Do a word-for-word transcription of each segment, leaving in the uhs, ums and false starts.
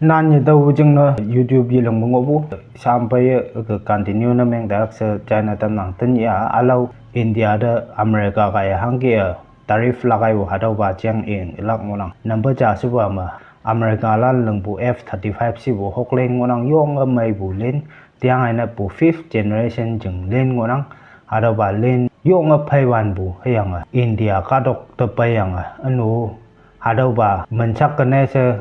Nan ye tüo jingne YouTube yelingpu ngohpu, sampei ye ke continue ne meng tailak she china tamnang. Tenyih-a ülao India te America kaiye hangke-e tariff lagaipu hatüopa jeng ilak ngohnang. Number ja shepa me America lan lingpu F thirty-five shepu hoklen ngohnang, yonge meipu len, tiangaine pu fifth generation jing len ngohnang. Hatüopa len yonge pheiwanpu hüyange India kahtok te peiyange ünu hatüopa minshak kene she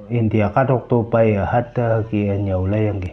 India kahtok to peiye hatte hüke nyüo leiyangki.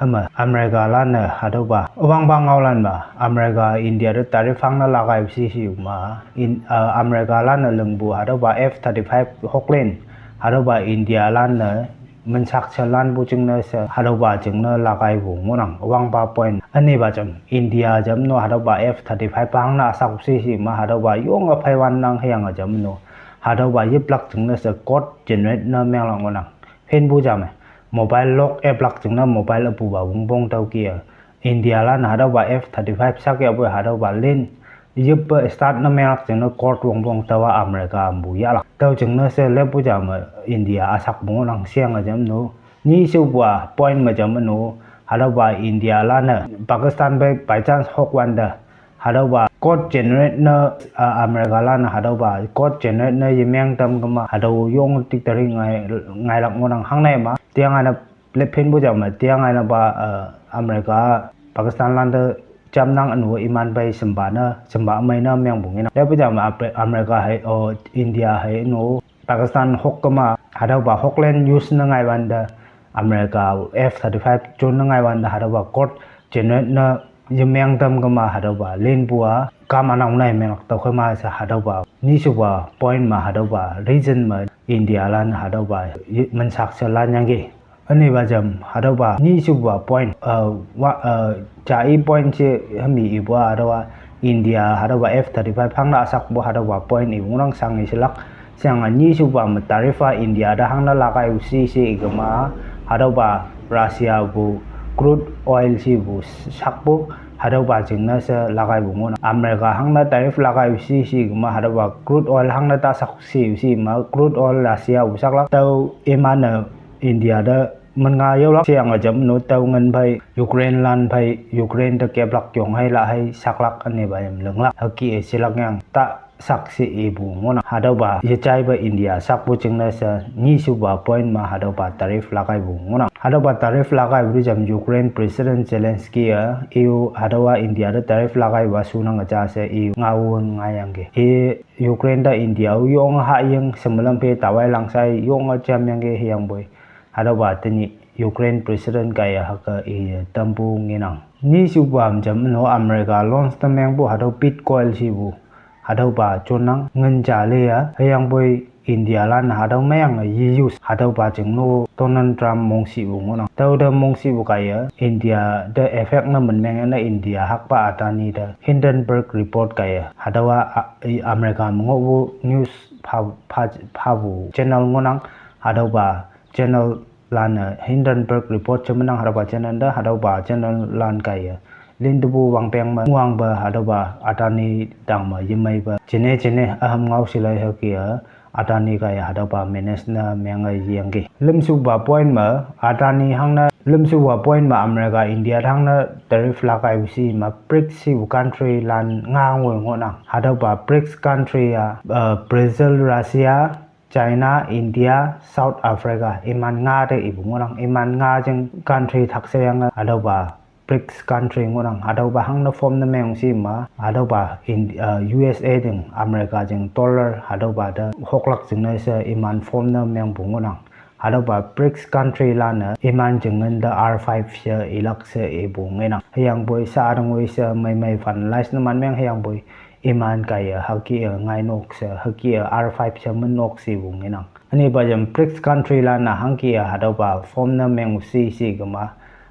Hüme America lan-e hatüopa üwangpa ngaolan me America India te tariff hangne lagai shi shi ma, in, uh, America lan-e lingpu hatüopa F thirty-five hoklen hatüopa India lan-e minshak she lanpu jingne she hatüopa jingne lagaipu ngohnang, üwangpa point. Ünepa jam India jam no hatüopa F thirty-five hangne üsak shi shi ma hatüopa yonge pheiwannang hüyange jam no hatüopa yiplak jingne she code generate ne menglak ngohnang. Phenpu jam-e mobile lock üplak jingne mobile üpupa wongpong tüoke-e India lan hatüopa F thirty-five sak yapoi hatüopa len yippe start ne menglak jingne code wongpong taowa America mepu yahlak. Tüo jingne she leppu jam-e India üsakpu ngohnang sheyange jam no. Nyishepa point me jam no, hatüopa India lan-e Pakistan phei by chance hokwante hatüopa code generate ne, uh, America lan-e hatüopa code generate ne yemeng tam kema hatüo yong dictator ngai, ngailak ngohnang hangne ma. Tiangaine lephinpu jam me tiangaine pa, uh, America Pakistan lante jamnang ünu iman phei shimpa ne, shimpa ümei ne mengpu ngenang. Leppu jam me America hei, oh, India hei ünu Pakistan hok kema hatüopa hoklen use ne ngaiwante America F thirty-five jon ne ngaiwante hatüopa code generate ne yemeng tam kema hatüopa lenpu-a kam ünang ne menglak tüokhei ma she hatüopa nyishepa point me hatüopa reason me India lan hatüopa minshak she lanyangki. Ünepa jam hatüopa nyishepa point, uh, wa, uh, ja i point she hümi ipu-a hatüopa India hatüopa F thirty-five hangne üsakpu hatüopa point ipu ngohnang shange shelak. Sheyange nyishepa me tariff-a India te hangne lagai shi she ikema hatüopa Russia pu crude oil shepu sakpu hatüopa jingne she lagaipu ngohnang. America hangne tariff lagai shi she ikema hatüopa crude oil hangne ta sak shi she ma crude oil Russia pu saklak tüo iman-e India te min nga yaolak sheyange jam no tüo ngin phei Ukraine lan phei Ukraine te keplak yong hei la hei saklak ünepa yam linglak hüke-e shelak yang ta sak she ipu ngohnang. Hatüopa yejaipa India sakpu jingne she nyishepa point me hatüopa tariff lagaipu ngohnang. Hatüopa tariff lagaipu jam Ukraine President Zelensky-e i-o hatüowa India te tariff lagaipa shunang ja she i ngaowe ngaiyangki. I Ukraine te India-o yonge hahying shemelam phei tawai langshai yonge jamyangki hüyangpoi hatüopa tenyih Ukraine President kaiye hüke i tampu ngenang. Nyishepa me jam no America launch te mengpu hatüo Bitcoin shepu hatüopa jonnang ngin ja le-a hüyangpoi India lan hatüo meyange ye use hatüopa jing no Donald Trump mongshipu ngohnang. Tüote mongshipu kaiye India te effect ne min meng ne India hakpa Adani te Hindenburg Report kaiye hatüowa, a, i America me ngohpu news pha, pha, phapu channel ngohnang. Hatüopa channel lan-e Hindenburg Report she menang hatüopa channel te hatüopa channel lan kaiye lintepu wangpeng me wangpe hatüopa Adani tang me yemeipe jine jine üham ngao shelei hüke-e Adani kaiye hatüopa manage ne menge yangki. Limshupa point me Adani hangne limshupa point me America India hangne tariff lagaipu shi ma BRICS shepu country lan nga ngoi ngohnang. Hatüopa BRICS country-a, uh, Brazil, Russia, China, India, South Africa iman nga te ipu ngohnang. Iman nga jing country thak sheyange hatüopa BRICS country ngohnang. Hatüopa hangne form ne meng shi ma hatüopa in, uh, U S A jing America jing dollar hatüopa te hoklak jingne she iman form ne mengpu ngohnang. Hatüopa BRICS country lan-e iman jing ngin te R five she ilak she ipu ngenang. Hüyangpoi sha tangoi she meimei finalize ne man meng hüyangpoi iman kaiye hüke-e ngainok she hüke-e R five she menok shepu ngenang. Ünepa jam BRICS country lan-a hangke-e hatüopa form ne meng shi she kema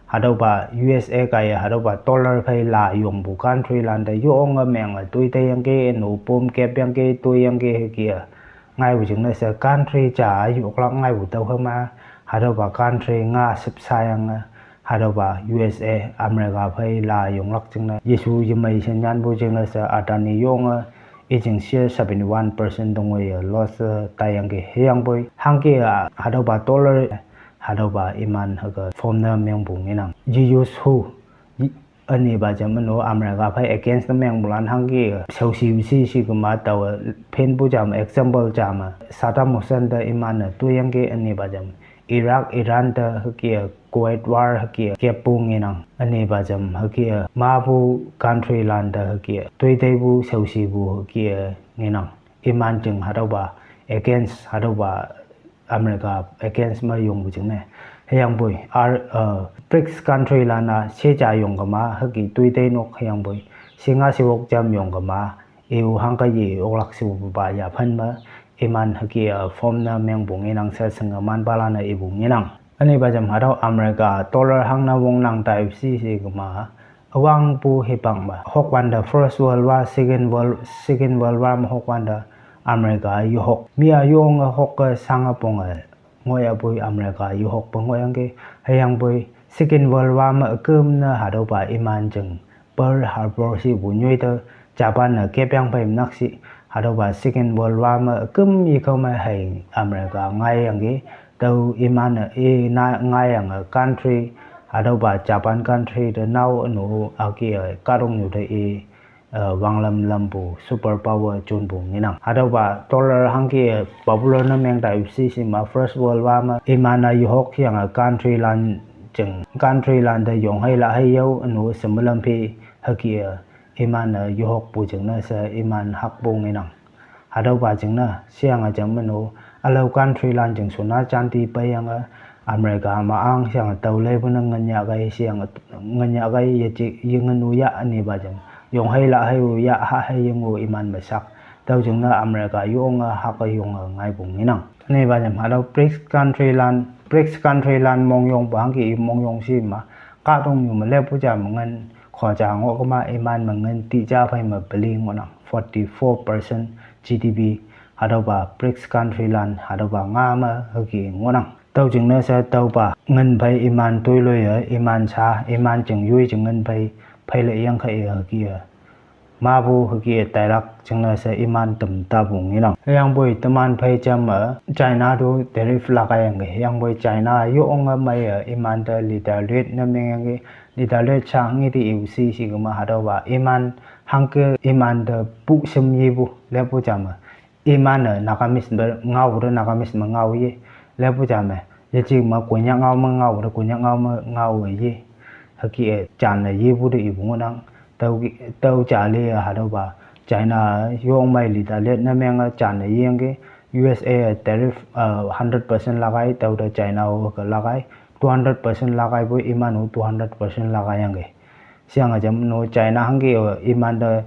hatüopa U S A kaiye hatüopa dollar phei la yongpu country lante yonge menge toi teiyangki, ünu pom kepyangki, toiyangki hüke-e ngaipu jingne she country ja yoklak ngaipu tüokhei ma hatüopa country nga shüpshayange hatüopa U S A America phei la yonglak jingne yeshu yemei she nyanpu jingne she Adani yonge i jing share seventy-one percent te ngoiye loss, uh, taiyangki. Hüyangpoi hangke-a hatüopa dollar Hatüopa iman hüke form ne mengpu ngenang. Ye use who? Ünyipa jam üno America phei against ne mengpulan hangke shaoshi shi shi kema taowe phenpu jam example jam-e Saddam Hussein te iman-e toiyangki. Ünyipa jam Iraq, Iran te hüke Kuwait war hüke keppu ngenang. Ünyipa jam hüke mapu country lan te hüke toiteipu shaoshipu hüke ngenang. Iman jing hatüopa against hatüopa America against me yongpu jingne. Hüyangpoi ar uh BRICS country lan-a sheja yong kema hüke toitei nok hüyangpoi shinga shiwok jam yong kema, eu hangke ye oklak shipupa yaphan me iman hüke form ne mengpu ngenang she shinge manpalan-e ipu ngenang. Ünyipa jam hatüo America dollar hangne wongnang tai shi shi kema üwangpu hipak me hokwante First World War, Second World, Second World War me hokwante America yehok. Mi-a yonge hokke shange ponge ngohyapoi America yehokpe ngohyangki. Hüyangpoi Second World War me üküm ne hatüopa iman jing Pearl Harbor shipu nyoi te Japan-e kepyang phei mnak shi hatüopa Second World War me üküm yekao me hei America ngaiyangki. Tao iman-e i na ngaiyange country hatüopa Japan country te nao üno hüke kahtoknyu te i uh wanglam lampu super power jonpu ngenang. Hatüopa dollar hangke popular ne meng tai shi shi ma First World War me iman-e yehok yange country lan jing country lan te yong hei la hei yao üno shemlam phe hüke iman-e yehokpu jingne she iman hakpu ngenang. Hatüopa jingne sheyange jam üno ülao country lan jing suna janti peiyange America me ang sheyange tao leipu ne ngin yahkei sheyange ngin yahkei yeji yengin-u yah. Ünyipa jam yong hei la hei-u yah ha hei yeng-u iman me shak. Tüo jingne America yonge hake yonge ngaipu ngenang. Ünyipa jam hatüo BRICS country lan, BRICS country lan mongyongpu hangke i mongyong shi ma kahtoknyu me leppu ja me ngin khoja ngoh kema iman me ngin tija phei me peli ngohnang, forty-four percent G D P. Hatüopa BRICS country lan hatüopa nga me hüke ngohnang. Tüo jingne she tüopa ngin phei iman toiloiye iman sha iman jing yoi jing ngin phei pheile yangkhe-e hüke mapu hüke tailak jingne she iman tam tapu ngenang. Hüyangpoi teman phei jam-e China to tariff lagaiyangki. Hüyangpoi China yonge meiye iman te retaliate ne mengyangki. Retaliate sha ngi te iu shi shi kema hatüopa iman hangke iman te pu shim yepu leppu jam me iman-e Nagamese me ngao te Nagamese me ngao ye leppu ja me, yeji me Konyak ngao me ngao te Konyak ngao me ngao ye hüke janne yepu te ipu ngohnang. Tüo tüo jali hatüopa China yong mei retaliate ne menge janne yeyangki. U S A tariff uh hundred percent lagai, tüote China-o ke lagai two hundred percent lagaipoi iman-o two hundred percent lagaiyangki. Sheyange jam no China hangke iman te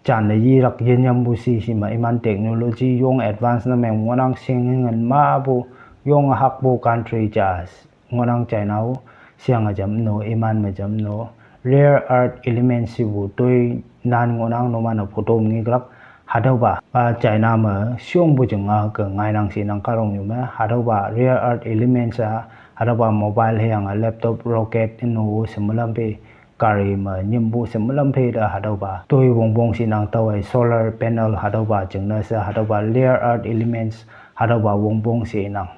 janne yilak yenyampu shi shi ma iman technology yong advance ne meng ngohnang. Shing ngin mapu yong hakpu country ja ngohnang China-o. Sheyange jam no iman me jam no rare earth elements shipu toinan ngohnang. Numan-e photo me ngeklak hatüopa China me shongpu jinge ke ngainang shinang kahtoknyu me hatüopa rare earth elements a hatüopa mobile hüyange laptop, rocket, üno shemlam phe gari me nyimpu shemlam phe te hatüopa toi wongpong shinang. Taowe solar panel hatüopa jingne she hatüopa rare earth elements hatüopa wongpong shinang.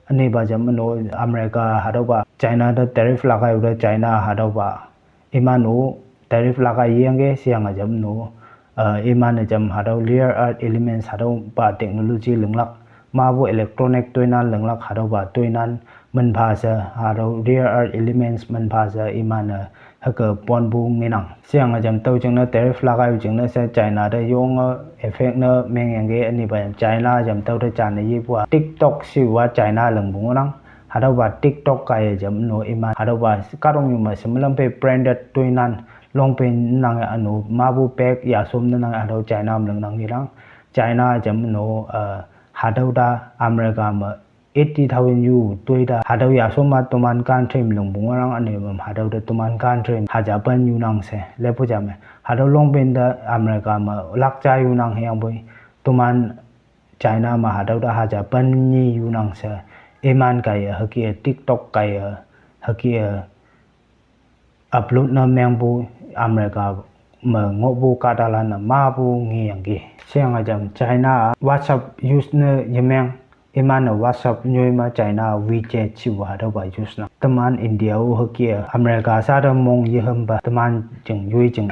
Ünyipa jam no America hatüopa China te tariff lagaipu te China hatüopa iman-o tariff lagai yeyangki. Sheyange jam no uh iman-e jam hatüo rare earth elements hatüopa technology linglak, mapu electronic toinan linglak hatüopa toinan minpha she hatüo rare earth elements minpha she iman-e hüke ponpu ngenang. Sheyange jam tüo jingne tariff lagaipu jingne she China te yonge effect ne mengyangki. Ünyipa jam China jam tüote janne yepu a TikTok shiwa China lingpu ngohnang. Hatüopa TikTok kaiye jam no iman hatüopa kahtoknyu me shemlam phe branded toinan longpen nang üno mapu bag yashom ne nang hatüo China me lingnang yelang. China jam no uh hatüo te America me eighty thousand yu toi te hatüo yashom a toman country me lingpu ngohnang. Üne me hatüo te toman country me haja pen yunang she leppu ja me hatüo longpen te America me lak ja yunang. Hüyangpoi toman China me hatüo te haja pen nyi yunang she iman kaiye hüke TikTok kaiye hüke upload ne mengpu America me ngohpu kahtalan-e mapu ngeyangki. Sheyange jam China WhatsApp use ne yemeng Iman-e WhatsApp nyoi me China WeChat shipu hatüopa use nang. Teman India-o hüke America sha te mong yehümpa teman jing yoi jing